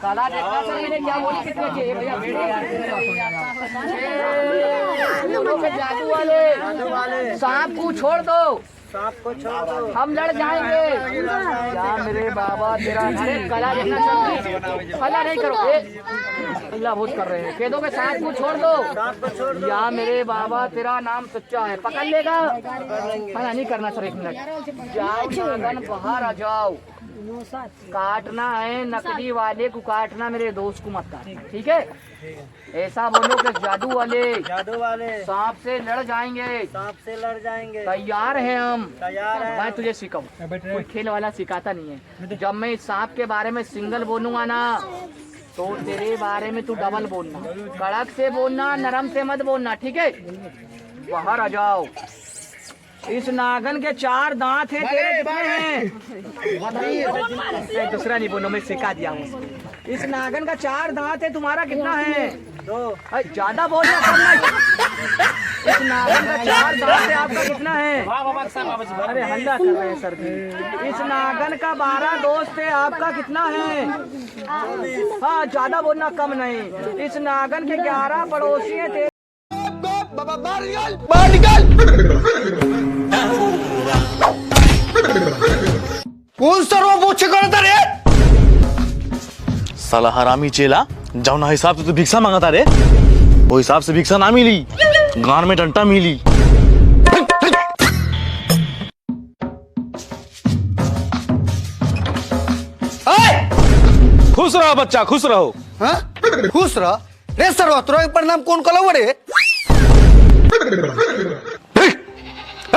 काला देखना सर, मैंने क्या बोली कितने के? ये भैया बैठ यार। बोलो के जादू वाले, सांप को छोड़ दो, सांप को छोड़ दो, हम लड़ जाएंगे। क्या मेरे बाबा तेरा। अरे कला देखना सर, हल्ला नहीं करो, ए, हल्ला बहुत कर रहे हैं। कह दो कि सांप को छोड़ दो, सांप को छोड़ दो। या मेरे बाबा तेरा नाम सच्चा है, पकड़ लेगा। हल्ला नहीं करना सर, एक मिनट। जाओ नागन बाहर आ जाओ, काटना है नकली वाले को काटना, मेरे दोस्त को मत काटना, ठीक है? ऐसा बोलो कि जादू वाले, जादू वाले सांप से लड़ जाएंगे, सांप से लड़ जाएंगे, तैयार हैं हम, तैयार हैं। मैं तुझे सिखाऊं, कोई खेल वाला सिखाता नहीं है। जब मैं इस सांप के बारे में सिंगल बोलूंगा ना, तो तेरे बारे में तू डबल बोलना, कड़क से बोलना, नरम से मत बोलना, ठीक है? बाहर आ जाओ। इस नागन के चार दांत हैं, तेरे कितने हैं? नहीं, दूसरा नहीं बोलो, मैं सिखा दिया हूँ। इस नागन का चार दांत है, तुम्हारा कितना है? दो। अरे, ज्यादा बोलना, कम नहीं। इस नागन का चार दांत है, आपका कितना है? अरे हल्ला कर रहे हैं सर जी। इस नागन का 12 दोस्त है, आपका कितना है? हाँ, ज्यादा बोलना, कम नहीं। इस नागन के 11 पड़ोसी हैं, तेरे बाहर निकल। कौन सर वो पूछे करता रे? साला हरामी चेला, जाओ हिसाब से तू भिक्षा मांगता रे, वो हिसाब से भिक्षा ना मिली, गान में डंटा मिली। खुश रहो बच्चा, खुश रहो। हाँ? खुश रह रे सरवा, तोरा के प्रणाम कौन कलौ रे?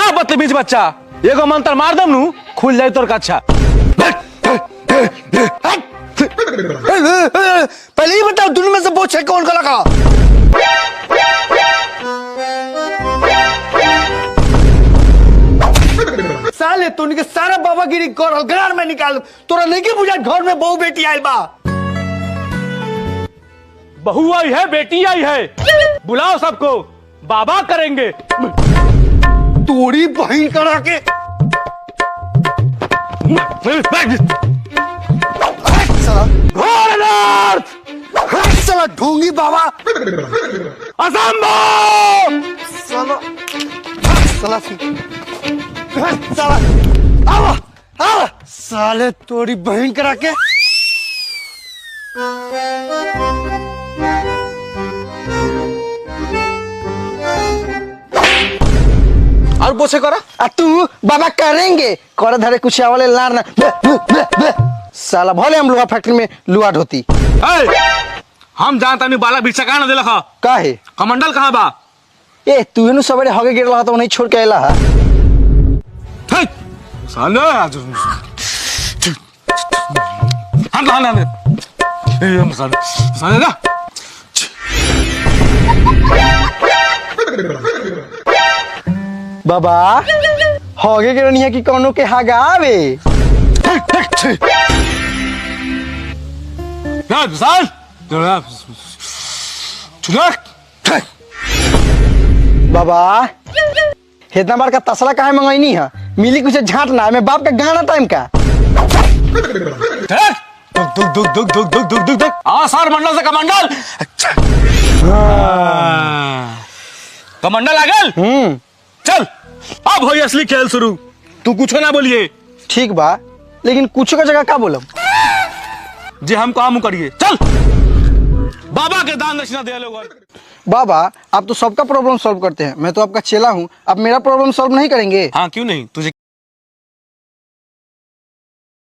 बदतमीज बच्चा, एगो मंत्र मार दम नु, खुल जाए तोर कच्छा। पहले ही बताओ दुनिया में से पूछे कौन कला का? साले तू के सारा बाबागिरी कर घर में निकाल, तोरा नहीं के बुझा घर में बहू बेटी आइल बा। बहू आई है, बेटी आई है, बुलाओ सबको, बाबा करेंगे। तोड़ी बहन करा के। साला साला ढोंगी बाबा, असंभव। साला साला साला आवा आवा, साले तोड़ी बहन करा के। और बोसे करा आ तू बाबा करेंगे कर धरे कुछ आवले लार ना। बे, बे, बे। साला भले हम लोहा फैक्ट्री में लुआ ढोती। हम जानता नहीं बाला भिक्षा कहाँ ना देलक ह। काहे? कमंडल कहाँ बा? ए तू एनु सवेरे हगे गिरल ह तो नहीं छोड़ के आइला ह। साले हम कहाँ ना ए हम साले साले ना। बाबा हगे गिरनी है कि कोनो के हगावे? बाबा इतना बार का तसला काहे मंगैनी है? मिली कुछ झांट ना, मैं बाप का गाना टाइम का। दुक दुक दुक दुक दुक दुक दुक दुक। आ सर मंडल से कमंडल, कमंडल आ गल। चल अब होई असली खेल शुरू, तू कुछ ना बोलिए। ठीक बा, लेकिन कुछ का जगह का बोलम? जे हम काम करिए। चल बाबा के दान दक्षिणा दे लोग। बाबा आप तो सबका प्रॉब्लम सॉल्व करते हैं, मैं तो आपका चेला हूँ, आप मेरा प्रॉब्लम सॉल्व नहीं करेंगे? हाँ क्यों नहीं, तुझे